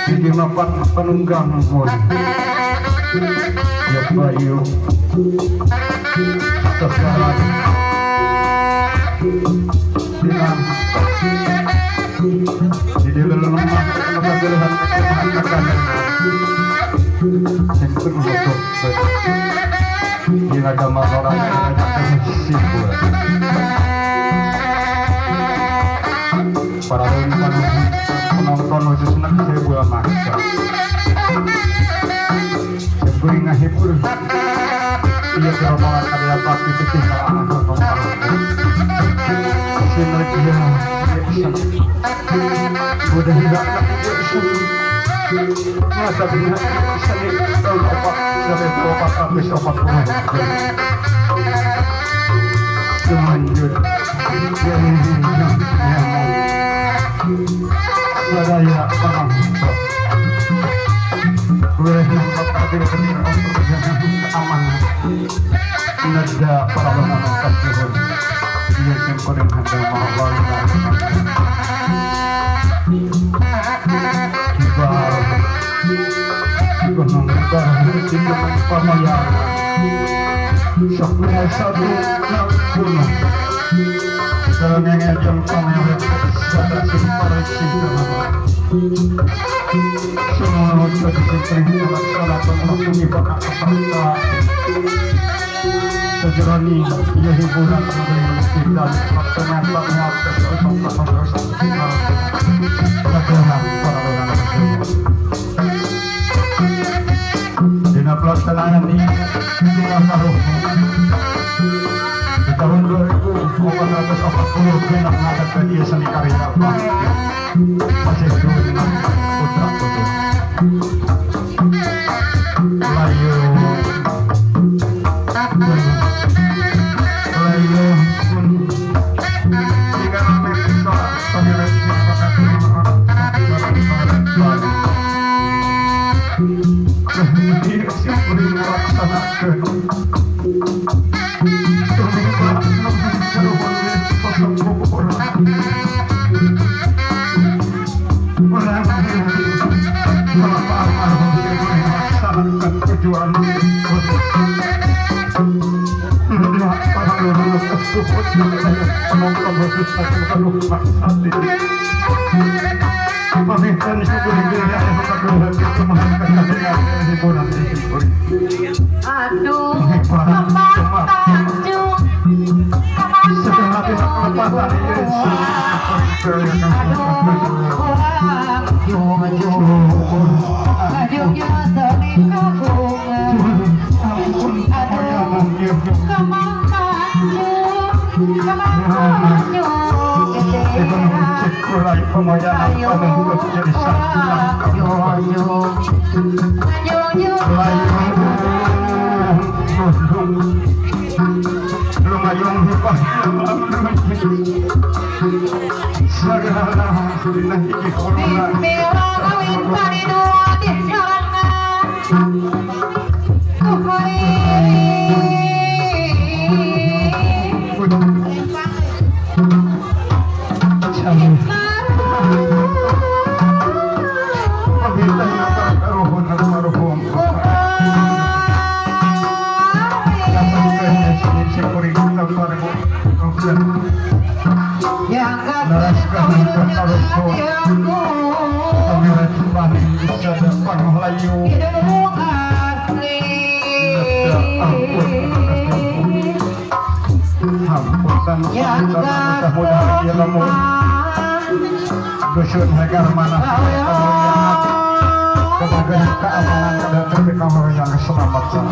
Jadi mapan penunggang pun ya Bayu terjalan dengan jadi lelemah kepagelahan kepagelahan yang penuh di agama orang yang simpul para penonton khusus senang sebuah maksa sebuah ngahibur iya keromongan karya bakti ketinggalan anak sinar dia udah enggak masa benar seni tahun opat sampai opat habis opat puluh selanjut yang sadaya orang aman nada para penonton dia yang paling hendak Allah kibar gunung pamayana satu gunung sejerani ya hiburan dan dina pelaksanaan ini di tahun 2440 genap ngadat dia seni karya masih putra putri Layu Layu pun jika Aduh, Rai pemoyanan panuhun jadi satu lumayong hipah segala iki corona. Dusun Hegar mana kebagian keamanan dan ketika yang keselamatan.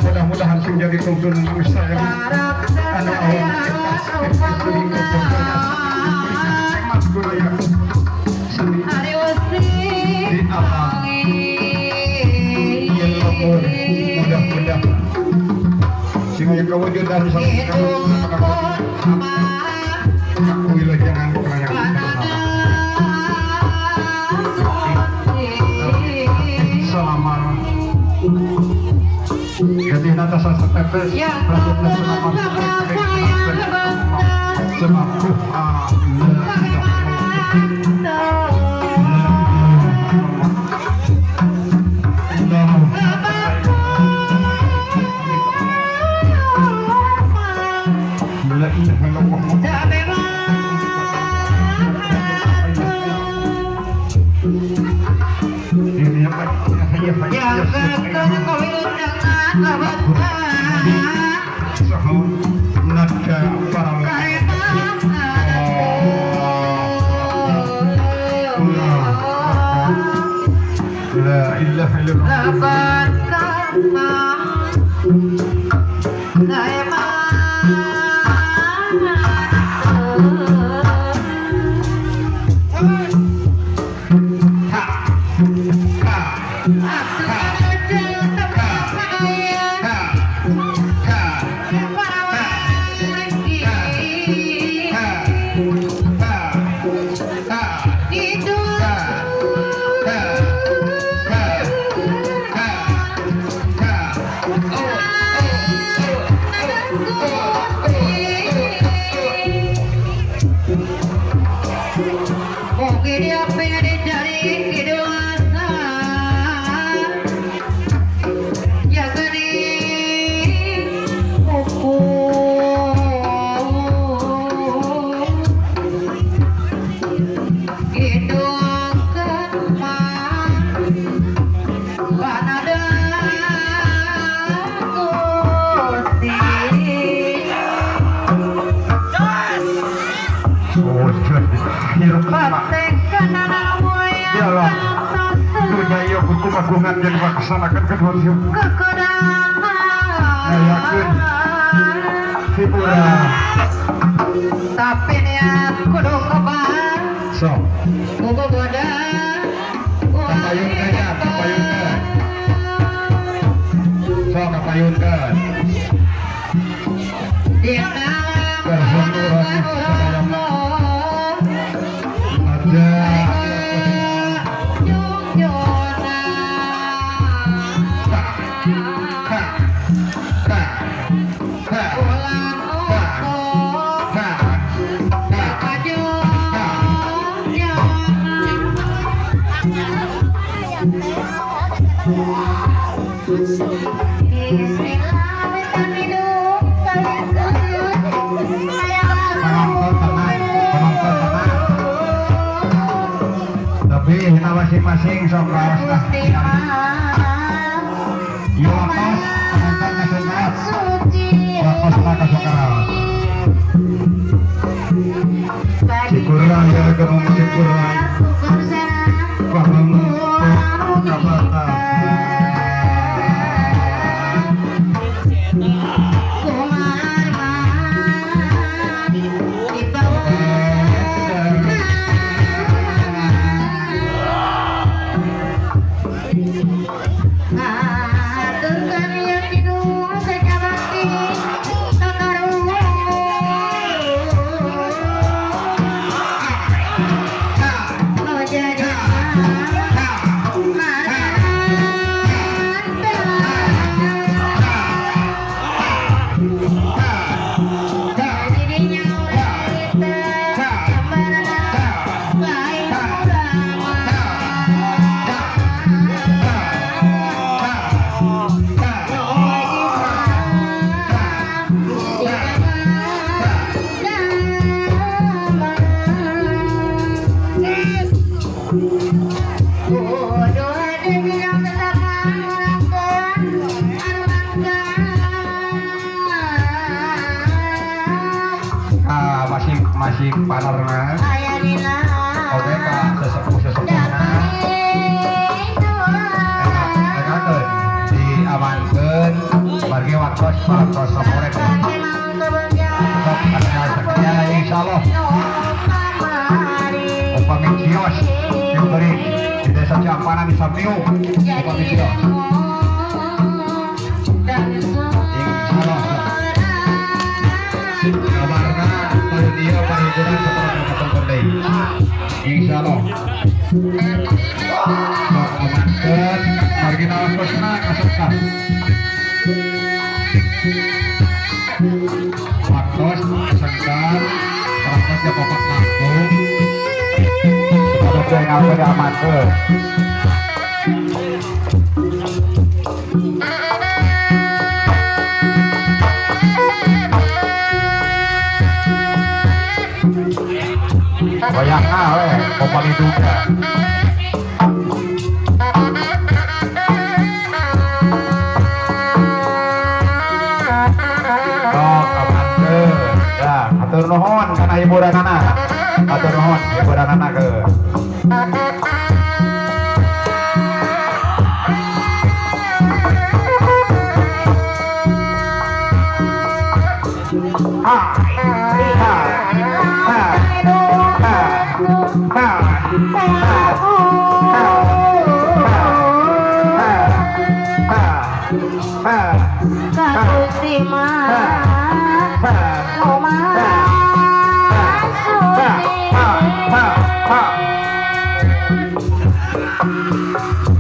Mudah-mudahan sing jadi tuntunan manusia yang anak mudah-mudahan sehingga kewujudan jangan selama jadi nata tetes Pagungan yang dilaksanakan kedua Sipura. Tapi niat kudu kebal Sok. Kuku goda. Kapayunkeun ya, kapayunkeun. Sok kapayunkeun. Ada ka ka ka ka ka ka. Penonton tenang, penonton tenang. Tapi kita masing-masing sok raos lah. Ieu watos penonton kasungkat. Watosna kasungkat. Syukuran ya kamu syukuran. Paham kabata. Masing-masing panorna. Oke kak, sesepuh-sesepuhna enak diamankeun margi waktos parantos samorek. Sok anu sakieu insyaallah. Upami cios diberi di desa Ciampana di Samiu upami cios. Insyaallah. Kabarna tahun ieu parhiburan seperti katon deui. Insyaallah. Sok amankeun margi waktosna kasungkat. Waktos kasungkat parantos jam 4 langkung. Supados yang apa diamankeun. Goyangna we popaliduga. Sok amankeun. Ya, hatur nuhun kana hiburanana. Hatur nuhun hiburanana keun. Ha ha ha ha ha ha ha ha.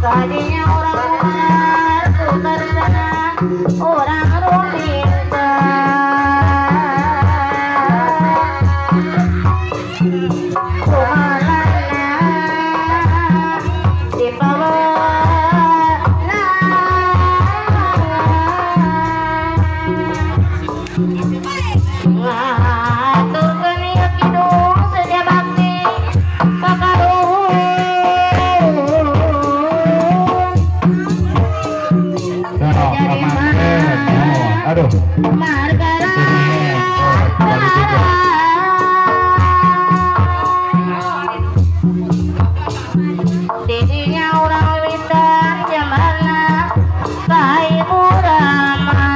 Tadinya orang orang minta kumalana di ngaturkeun ieu kidung sedia bakti ka karuhun. Aduh. Didinya orang witan jamana ka ibu rama.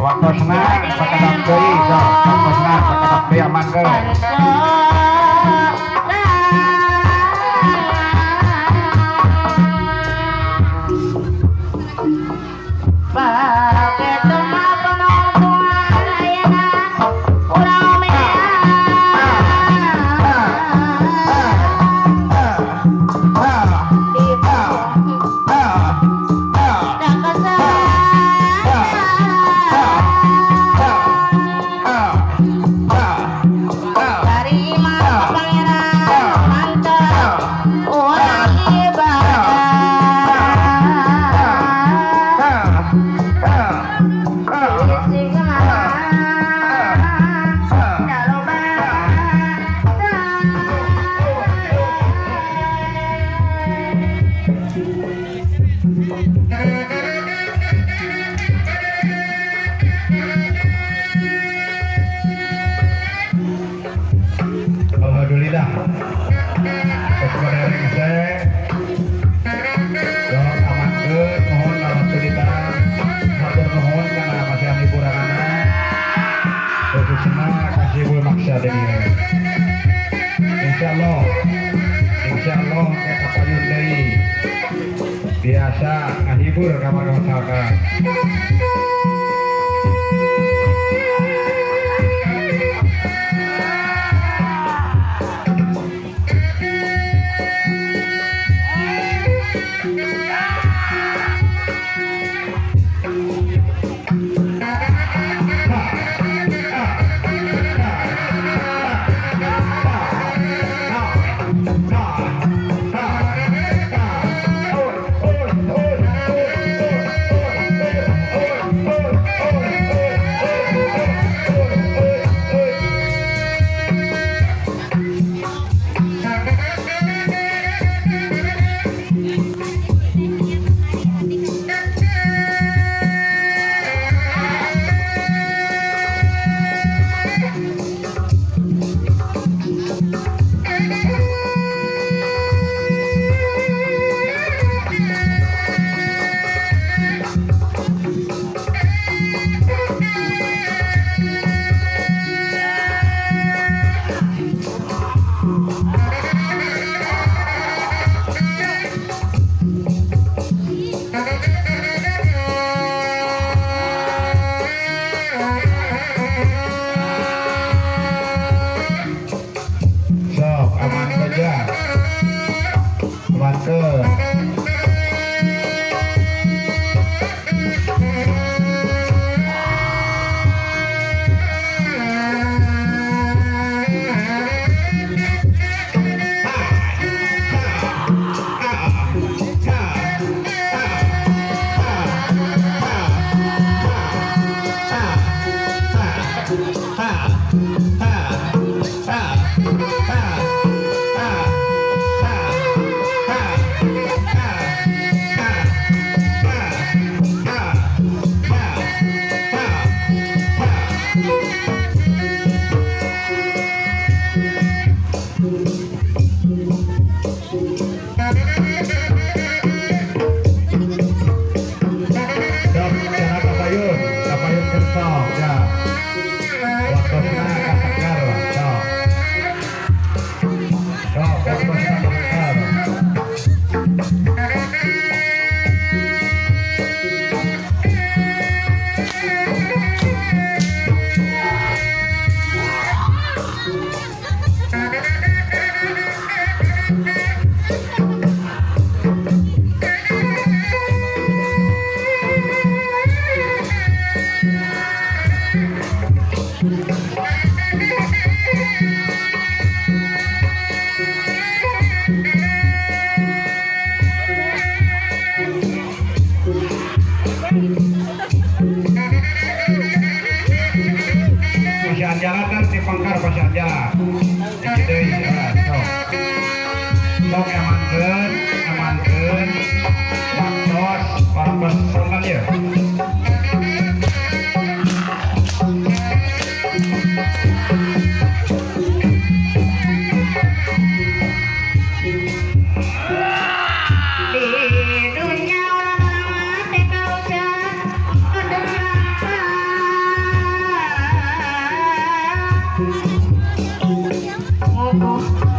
Waktosna sakedap deui sok, waktosna sakedap deui amankeun. Alhamdulillah. Insyaallah, insyaallah kita payun deui. Biasa ngahibur ka masyarakat. Di dunia orang Itu.